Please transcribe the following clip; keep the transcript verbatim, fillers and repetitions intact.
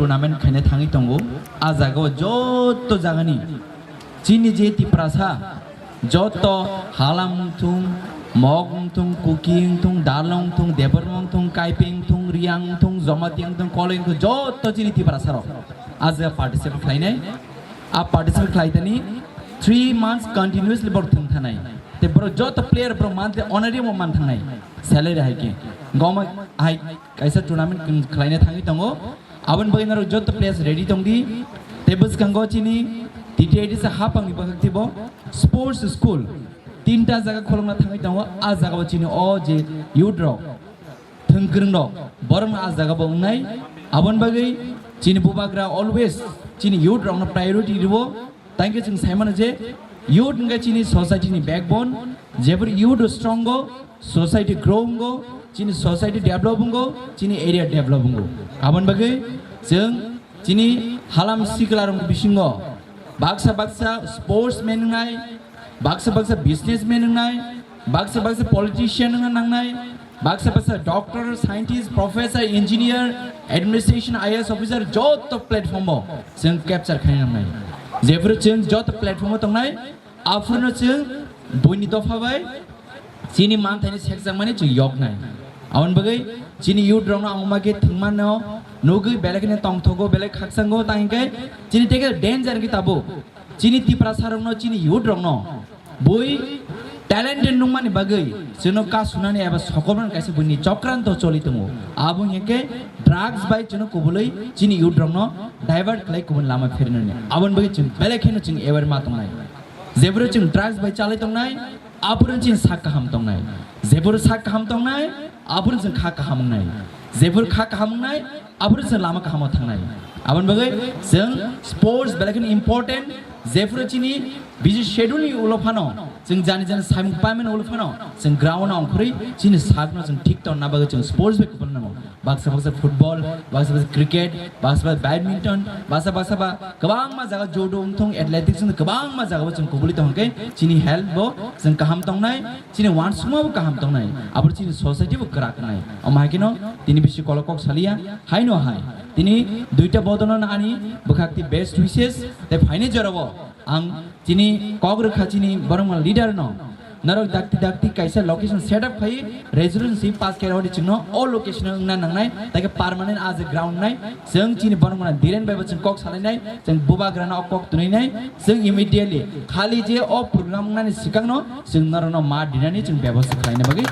tournament khaina thangwi tongo. A jagao joto jagani chini je Tiprasa, joto Halam wngthung, Mok wngthung, Kuki wngthung, Darlong wngthung, Debbarma wngthung, Kaipeng wngthung, Riang wngthung, Jamatia wngthung, Koloi wngthung, joto chini Tiprasarok a jaga participate khlainai. A participate khlaitani three months continuously borok thwng thanai. Te borok joto player borok monthly honorarium o man thangnai, salary hai khe. Goma hai kaisa tournament khlaina thangwi tongo. Aboni bagwi norok joto players ready tongdi. Tei bwskango chini T T I D C hapangni bwkhak teibo sports school tinta jaga kholokna thangwi tongo. A jagao chini o je youth rok, thwng kwrwng rok, borokno a jagao wngnai. Aboni bagwi chini bubagra always chini youth rokno priority rwo. Tangkhe chwng saimano je youth wngkha chini society ni backbone, jephru youth strong go, society grow wngo, chini society develop wngo, chini area develop wngo. Aboni bagwi chwng chini halam sikla rok bisingo baksa baksa sportsman wngnai, baksa baksa businessman wngnai, baksa baksa politician wngna nangnai, baksa baksa doctor, scientist, professor, engineer, administration, I A S officer joto platform o chwng capture khaina nangnai. Jephru chwng joto platform o tongnai, aphuru no chwng buini dopha bai chini manthaini sekjakmani chwng yoknai. Aboni bagwi chini youth rokno ang ma khe thwngmano nugwi belai kheno tongthogo, belai khakchango, tang hinkhe chini tei khe danger khe tabuk. Chini Tiprasa rokno, chini youth rokno bui talented nungmani bagwi chwngno kasunani eba sokomrani kaisa buini chokranto choli tongo. Abo hinkhe drugs bai chwngno kubulwi chini youth rokno divert khlai kubun lama phirnani. Aboni bagwi chwng belai kheno chwng aware ma tongnai. Jephru chwng drugs bai chalai tongnai, aphuru chwng sak kaham tongnai. Jephru sak kaham tongnai, aphuru chwng kha kaham wngnai. Jephru kha kaham wngnai, aphuru chwng lama kahamo thangnai. Aboni bagwi chwng sports belai kheno important. Jephru chini busy schedule ni ulo phano chwng jani jani samung paimani ulo phano chwng ground o ongkhorwi chini sakno chwng thik tonna bagwi chwng sports bai kubun nango. Baksa baksa football, baksa baksa cricket, baksa baksa badminton, baksa baksa ba kwbangma jaga judo wngthung, athletics wngthung, kwbangma jaga bo chwng kubuli tong hwnkhe chini health bo chwng kaham tongnai, chini uansukma bo kaham tongnai, abo chini society bo kwrak wngnai. Omo hai kheno tini bisi kolok kok saliya, haino hai tini duita bodolno ani bwkhakti best wishes tei phaini jorao ang chini kok rwkha chini borokma leader no. Norok dakti dakti kaisa location set up khai resolution si pass khe rodi chwngno o location o wngna nangnai, tai khe permanent as a ground nai. Chwng chini borokma Dhiren bai bo chwng kok salainai, chwng bubagrano o kok tunainai. Chwng immediately khali je o program wngnani swkangno chwng norokno ma dinani chwng bebosta khlaina bagwi